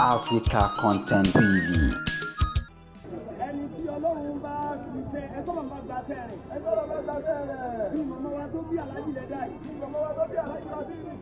Africa Content TV. Ẹni tí Ọlọ́run bá fi ṣe ẹ tọ́lọ̀ bá gba ṣẹ́ rẹ̀. Ẹ tọ́lọ̀ bá gba ṣẹ́ rẹ̀. Bí màmá wa tó bí Aláàjì lẹ́dà yìí. Bí màmá wa tó bí Aláàjì lẹ́dà yìí.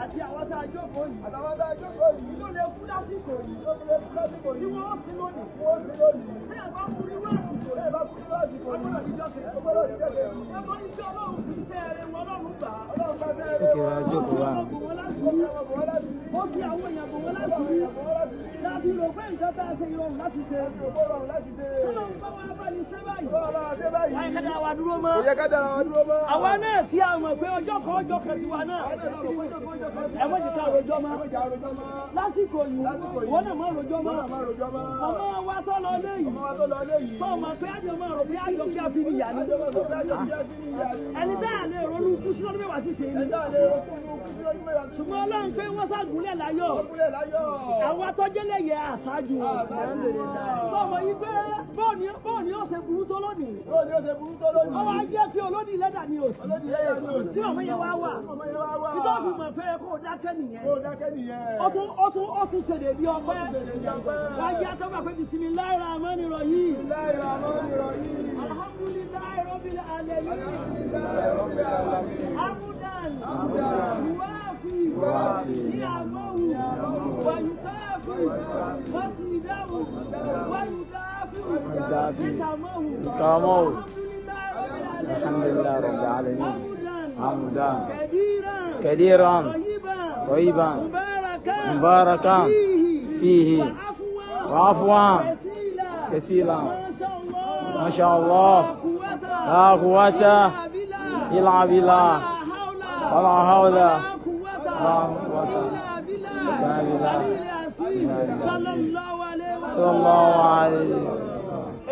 Àti àwọn tá a jókòó yìí. Àtàwọn tá a jókòó yìí. Ló lè kú lásìkò yìí. Ló lè kú lásìkò Tí yìí. wọ́n sí lónìí. Tí wọ́n sí lónìí. Tí a bá kú nírú àsìkò Tí yìí. ẹ bá kú nírú àsìkò yìí. Ọgbọ́dọ̀ díjọ́ kejì. Ó gbọ́dọ̀ díjọ́ kejì. Nítorí tí Ọlọ́run fi iṣẹ́ rẹ̀ wọn Ọlọ́run gbà á. Ọlọ́run gba ṣẹ́ rẹ̀. Ókè, wá jókòó wá. Ó fi àwọn bò wọ́n láṣìírí. Ó fi àwọn bò wọ́n láṣìírí. Ó fi àwọn èèyàn bò wọ́n láṣìírí. Bò wọ́n láṣìírí. Láti rò pé nǹkan tá a ṣe ìrọ̀rùn láti ṣe. Ó rọrùn láti ṣe. Tọ́lọ́run bá wa bá ní ṣe báyìí. Bá wa ṣe báyìí. Láyé ká dára wa dúró mọ́. Kò yẹ ká dára wa dúró mọ́. Àwa náà tí a mọ̀ pé ọjọ́ kan ọjọ́ kan tiwa náà. Àwọn náà sọ̀rọ̀ pé ọjọ́ kan ọjọ́ kan Ẹ má jẹ́ ká rojọ́ mọ́. Ẹ má jẹ́ ká rojọ́ mọ́. Lásìkò yìí, Lásìkò yìí. wọ́n náà má rojọ́ mọ́. Wọ́n náà má rojọ́ mọ́. Ọmọ wa tó lọ lé yìí. Ọmọ wa tó lọ lé yìí. Tó mọ̀ pé àjọ máa rò pé àjọ kí a fi ní ìyá ni. Àjọ máa sọ pé àjọ kí a fi ní ìyá ni. Ẹni tá a lè ronú kú sí lọ́dún 10 sísè ni. Ẹni tá a lè ronú kú sí lọ́dún 10 sísè. Ṣùgbọ́n Ọlọ́run pé wọ́n ságúnlẹ̀ láyọ̀. Kúnlẹ̀ láyọ̀. Àwọn atọ́jẹ́lẹ̀yẹ àṣáájú wọn. Àṣáájú wọn. Sọmọ yìí pé bóòní ó ṣe burú tó lónìí. Bóò ni ó ṣe burú tó lónìí. Ọwọ́ ajé pé olódì lẹ́dà ni òsì. Olódì lẹ́dà ni òsì. Tí màmá yẹn wá wà. Tí màmá yẹn wá wà. Ìtọ́jú mọ̀ pé kó o dákẹ́ nìyẹn. Kó o dákẹ́ nìyẹn. Ó tún ṣèdè bí ọpẹ́. Ó tún ṣèdè bí ọpẹ́. Wá jẹ́ àtọ́gbà pé bismillahir rahmanir rahim. Bismillahir rahmanir rahim. Alhamdulillahi rabbil alamin. Alhamdulillahi rabbil alamin. Hamdan. Hamdan. Yuwafi. Yuwafi. Ni'amahu. Wa yukafi. Masidahu. Wa yudafi'u. Yudafi'u. Nikamahu. Nikamahu. Alhamdulillahi rabbil alamin. الحمد لله رب العالمين. حمدا. حمدا. كثيرا. كثيرا. طيبا. طيبا. مباركا. مباركا. فيه. فيه. وعفوا. وعفوا. كثيرا. كثيرا. ما شاء الله. ما شاء الله. لا قوة. لا قوة إلا بالله. إلا بالله. ولا حول. ولا حول. ولا قوة. ولا قوة. إلا بالله. إلا بالله. العلي العظيم. صلى الله عليه وسلم. صلى الله عليه وسلم.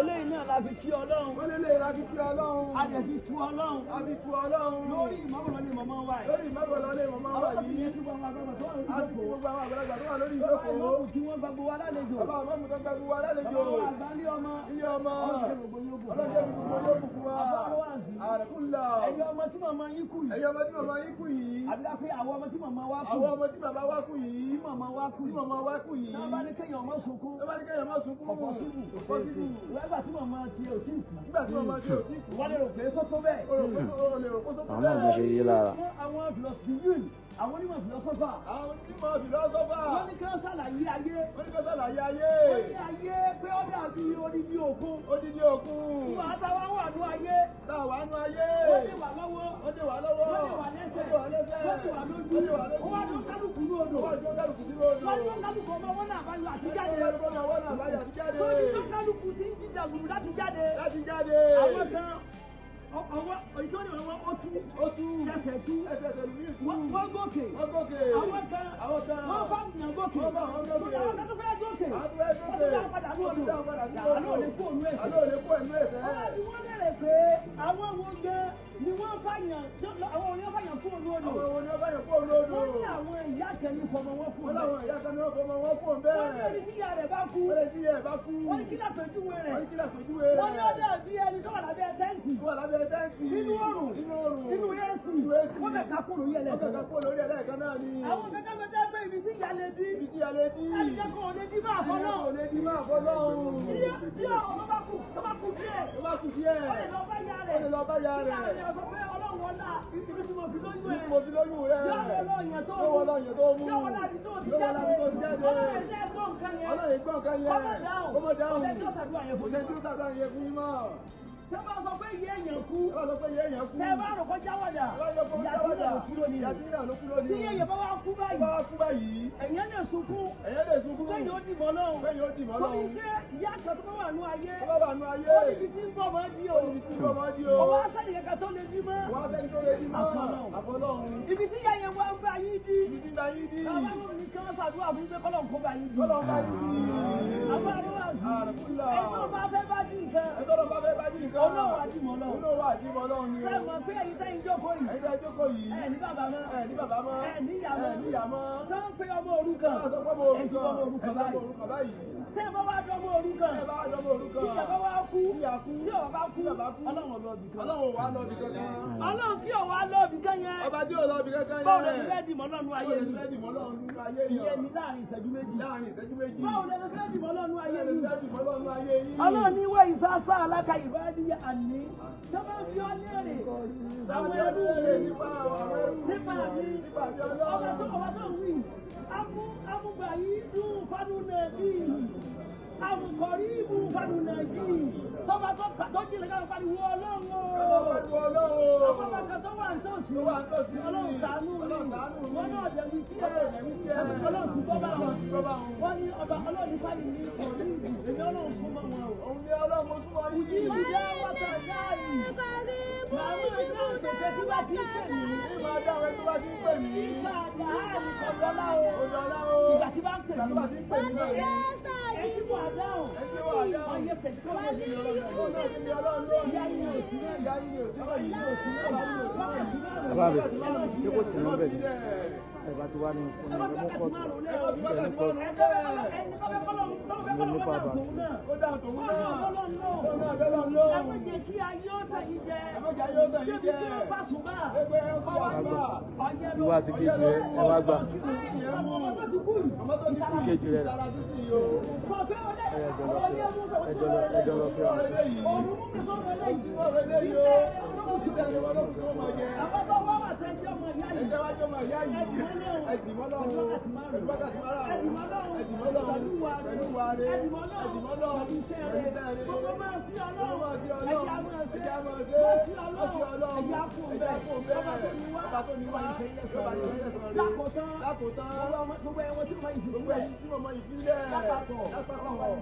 Eléyìí náà la fi kí Ọlọ́run. Wọ́n lé lè la fi kí Ọlọ́run. A lè fi tu Ọlọ́run. A fi tu Ọlọ́run. Lórí ìmọ̀mọ́ ni màmá wa yìí. Lórí ìmọ̀bọ̀lọ́ lé màmá wa Àwọn yìí. yìí kí gbogbo àwọn àgbàlagbà tó wà lórí A fi kí ìjókòó. gbogbo àwọn àgbàlagbà tó wà lórí Bàbá ìjókòó. ìmọ̀mù tí wọ́n gbogbo wa lálejò. Bàbá ìmọ̀mù tó gbogbo wa lálejò. Bàbá wa àgbà ilé ọmọ. Ilé ọmọ. Ọlọ́run jẹ́ gbogbo yín ó bùkún. Ọlọ́run jẹ́ gbogbo yín ó bùkún wa. Bàbá wa àzì. Àrẹ̀kúnlá. Ẹ̀yin ọmọ tí màmá yín kú yìí. Ẹ̀yin ọmọ tí màmá yín kú yìí. Àbí lápẹ́ àwọn ọmọ tí màmá wa kú. Àwọn ọmọ tí bàbá wa kú yìí. Tí màmá wa kú Tí yìí. màmá wa kú yìí. Tí wọ́n bá ní kéèyàn ọmọ sunkún. Tó bá ní kéèyàn má sunkún. Kò possible. Kò possible. Nígbà tí màmá tiẹ̀ ò tí ì kú. Nígbà tí màmá tiẹ̀ ò tí ì kú. Wọ́n lè rò pé tó tó bẹ́ẹ̀. O rò pé o lè rò pé tó tó Àwọn náà bó ṣe yí lára. Fún àwọn philosophy àwọn onímọ̀ philosopher. Àwọn onímọ̀ philosopher. Wọ́n ní kí wọ́n ṣàlàyé ayé. Wọ́n ní kí wọ́n ṣàlàyé ayé. Wọ́n ní ayé pé ó dàbí odidi òkun. Odidi òkun. Ìwà táwa wà ní ayé. Táwa nú ayé. Wọ́n lè wà lọ́wọ́. Wọ́n lè wà lọ́wọ́. Wọ́n lè wà lẹ́sẹ̀. Wọ́n lè wà lẹ́sẹ̀. Wọ́n lè wà lójú. Wọ́n lè wà lójú. Wọ́n wá ní kálukú ní odò. Wọ́n ní kálukú sínú odò. Wọ́n ní kálukú ọmọ wọn náà bá yọ àti jáde. Wọ́n ní kálukú ọmọ wọn náà bá yọ àti jáde. Tó ní kálukú ti ń jíjà gbùrù láti jáde. Láti jáde. Àwọn kan ọwọ́ ìtọ́ni wọn ó tú. Ó tú. Ẹsẹ̀ tú. Ẹsẹ̀ tẹ̀lú ní ìkú. Wọ́n gòkè. Wọ́n gòkè. Àwọn kan Àwọn kan. wọ́n bá yàn gòkè. Wọ́n bá wọn gòkè. Àwọn kan tó fẹ́ gòkè. Àwọn tó fẹ́ Wọ́n gòkè. tún dá padà ní Wọ́n odò. tún dá padà ní odò. Àlọ́ ò lè kó òun ẹ̀sẹ̀. Àlọ́ ò lè kó ẹ̀mí ẹ̀sẹ̀. Wọ́n bí wọ́n lérè pé àwọn wo gan ni wọ́n fàyàn àwọn òní wọ́n fàyàn kúrò ní odò. Àwọn wo ni wọ́n fàyàn kó òun odò? Wọ́n ní àwọn ìyá kan ní fọmọ wọn kúrò. Wọ́n láwọn ìyá kan ní wọ́n fọmọ wọn kú òun Wọ́n ní bẹ́ẹ̀. ẹni tí ìyá rẹ̀ bá kú. Wọ́n lè tí ẹ̀ bá kú. Wọ́n ní kí lápèjúwe rẹ̀. Wọ́n ní kí làpèjúwe rẹ̀. Wọ́n ní ó dàbí ẹni tó wà lábẹ́ tẹ́ǹtì. Tó wà lábẹ́ tẹ́ǹtì. Nínú òrùn. Nínú òrùn. Nínú AC. Nínú AC. Wọ́n bẹ̀ ká kúrò yẹlẹ̀. Wọ́n bẹ̀ ká kúrò lórí ẹlẹ́ẹ̀kan náà ni. Àwọn kankan bẹ tẹ́ pé ibi tí ìyá lè dí. Ibi tí a lè dí. Ẹni jẹ́ kó o lè dí máa fọ́ náà. Kò lè dí máa fọ́ lọ́hùn. Tí ọmọ bá kú, tó bá kú díẹ̀. Tó bá kú díẹ̀. Ó lè lọ bá ìyá rẹ̀. Ó lè lọ bá ìyá Tí ìyá rẹ̀. rẹ̀ sọ pé Ọlọ́run wọlá ibi tí mo fi lóyún Ibi ẹ̀. tí mo fi lóyún rẹ̀. Yóò wọ lọ́yàn tó Yóò wọ lọ́yàn tó mú. Yóò wọ láti tó ti Yóò wọ jáde. láti tó ti jáde. Ọlọ́run ẹ̀jẹ̀ gbọ́ nǹkan yẹn. Ọlọ́run ẹ̀gbọ́n nǹkan yẹn. Kó má dáhùn. Kó má dáhùn. Kò sẹ́ni tí ó ṣàdúrà yẹn Kò fún sẹ́ni yín. tí ó ṣàdúrà yẹn fún yín mọ́. Tẹ́ bá sọ pé ìyá èèyàn kú. Tẹ́ bá sọ pé ìyá èèyàn kú. Tẹ́ bá rò kọjá wàdà. Tẹ́ bá rò kọjá Ìyá tí wàdà. náà ló kú lónìí. Ìyá tí náà ló kú lónìí. Tí èèyàn bá wá kú Tó bá báyìí. wá kú báyìí. Èèyàn lè sunkún. Èèyàn lè sunkún. Kéèyàn ó dìbò lọ́hùn. Kéèyàn ó dìbò Torí lọ́hùn. pé ìyá kan tó bá wà nú ayé. Tó bá wà nú ayé. Ó níbi tí ń bọ̀ mọ́ di o. Ó níbi tí ń bọ̀ mọ́ di o. Ọwọ́ sẹ́ni kankan tó lè dí mọ́. Wọ́n á sẹ́ni tó lè dí mọ́. Àfọlọ́hun. Àfọlọ́hun. Ibi tí ìyá yẹn wá ń bá yín dí. Ibi tí ń bá yín dí. Bàbá mi ní kí wọ́n ṣàdúrà fún pé kọ́lọ̀ ń kó bá yín dí. Kọ́lọ̀ ń bá yín dí. Àbá àdúrà sí. Àrùkúlà. Ẹni tó bá fẹ́ bá dín nǹkan. Ẹni tó bá fẹ́ bá dín nǹkan. Olówó àdìmọ̀ Ọlọ́run. Olówó àdìmọ̀ Ọlọ́run ni o. Ṣé mọ̀ pé ẹ̀yin tẹ́yin jókòó yìí? Ẹ̀yin tẹ́ jókòó yìí. Ẹ ní bàbá mọ́. Ẹ ní bàbá mọ́. Ẹ ní ìyá mọ́. Ẹ ní ìyá mọ́. Tó ń pe ọmọ òrukàn. Ẹ sọ pé ọmọ Ẹ ti òrukàn. ọmọ òrukàn Ẹ ti ọmọ báyìí. òrukàn báyìí. Tẹ́ ẹ bá wá dọ́mọ òrukàn. Ẹ bá wá dọ́mọ òrukàn. Tí ìyá bá wá kú. Tí ìyá kú. Tí ọ̀bá kú. Tí bàbá kú. Ọlọ́run ò lọ ibì kan. Ọlọ́run ò wá lọ ibì kankan. Ọlọ́run tí ò wá lọ ibì kan yẹn. Ọba tí ò lọ ibì kankan yẹn. Báwo lẹ ti fẹ́ dìmọ̀ lọ́nu ayé Báwo lẹ ti yìí? fẹ́ dìmọ̀ lọ́nu ayé yìí? Ìyẹn ni láàrin ìṣẹ́jú méjì. Láàrin ìṣẹ́jú méjì. Báwo lẹ ti fẹ́ dìmọ̀ lọ́nu ayé Báwo lẹ ti yìí? fẹ́ dìmọ̀ lọ́nu ayé yìí? Ọlọ́run ní wọ́n ìsásá aláka ìbádìí àní tó bá fi ọ́ léèrè àwọn ẹrú mi Nípa àwọn ẹrú mi. nípa mi Nípa mi Ọlọ́run. ọba tó ọba tó ń wí amúgbà yìí dùn fánúnà bíi amùkọ̀rí ìbù fánúnà yìí sọba tó tó jìnlẹ̀ káwọn pariwo Ọlọ́run o Ọlọ́run pariwo Ọlọ́run o. ọba kan tó wà nítòsí Tó wà nítòsí. Ọlọ́run ṣàánú mi Ọlọ́run ṣàánú mi. wọn náà dẹ̀bi tí ẹ Ọlọ́run dẹ̀bi tí ẹ. Ọlọ́run ti gbọ́ bá wọn Ti gbọ́ bá wọn. wọ́n ní ọba Ọlọ́run nípa ìní kọ̀rí ìbù èmi Ọlọ́run súnmọ́ wọn o. Òun ni Ọlọ́run mo súnmọ́ yìí. Ìdá wọ́tà dáì. Màmá ìdá ìpèsè tí bá ti ń pè mí. Ní máa dá àwọn ẹni tó bá ti ń pè mí. Ìgbà àdáhà ní kọ̀dọ́lá o. Òdòlá o. Ìgbà tí bá ń pè Ìgbà tó mí. bá ti ń pè mí náà ni. Etí wà dáhùn. Etí wà dáhùn. Ọyẹ tẹ̀sí kọ́ ló ní Ọlọ́run. Òun náà ti di Ọlọ́run lónìí. Ìyá yìí ò sí náà. Ìyá yìí ò sí náà yìí. Bàbá yìí ò sí náà yìí. Bàbá mi, ṣé kò sí nọ́mbẹ̀ ni? Ẹ bá ti wá ní fún mi, Ẹ bá ẹ fi mú wákàtí kọ́ọ̀tù. márùn-ún lẹ́ o. Ẹ ní kọ́ọ̀tù. Ẹni tó fẹ́ kọ́lọ́ tó fẹ́ kọ́lọ́ Mo ní bá bàbá. tòun náà. Ó dá tòun náà. Ọlọ́run náà. Òun náà dọ́lọ́run lóhùn. Ẹ má jẹ́ kí ayé ó tẹ̀ yín jẹ. Ẹ má jẹ́ ayé ó tẹ̀ yín Débi jẹ. tí ó bá sùn bá. Ẹgbẹ́ ẹ kọ́ wá gbà. Ọyẹ́ ló Ìwọ àti kejì rẹ, ẹ wá gbà. Ọmọ tó ti kú yìí. Ọmọ tó ti kú yìí. Kejì rẹ rà. Ìtara títì yìí o. Ẹ jọ lọ fẹ́ ẹjọ́ lọ ẹjọ́ lọ fẹ́ wọn. Òun mú mi sọ́dọ̀ eléyìí. Ọ̀rọ̀ eléyìí o. Iṣẹ́ ni wọ́n lókun tó máa jẹ. Àwọn tó wá wà sẹ́jọ́ ọmọ ìyá yìí. Ẹjẹ́ wájú ọmọ ìyá yìí. Ẹ̀dìmọ́ lọ́hùn. Pẹ̀lú wákàtí márùn-ún. Ẹ̀dìmọ́ lọ́hùn. Ẹ̀dìmọ́ lọ́hùn. Pẹ̀lú wa rẹ̀. Pẹ̀lú wa rẹ̀. Ẹ̀dìmọ́ lọ́hùn. Ẹ̀dìmọ́ lọ́hùn. Pẹ̀lú iṣẹ́ Pẹ̀lú rẹ̀. iṣẹ́ rẹ̀. Gbogbo máa sí Gbogbo Ọlọ́run. máa sí Ọlọ́run. Ẹ̀jẹ̀ á máa ṣe. Ẹ̀jẹ̀ á máa ṣe. Máa sí Máa sí Ọlọ́run. Ọlọ́run. Ẹ̀jẹ̀ á kú Ẹ̀jẹ̀ á kú bẹ́ẹ̀. bẹ́ẹ̀. Ọba tó ní wá. Ọba tó ní wá. Ọba tó ní wá. Lákòótán. Lákòótán. Gbogbo ẹ̀wọ̀n tí mo máa ń fi Gbogbo sílẹ̀. ẹ̀yin tí mo mọ ìfilẹ̀. Lápapọ̀. Lápapọ̀.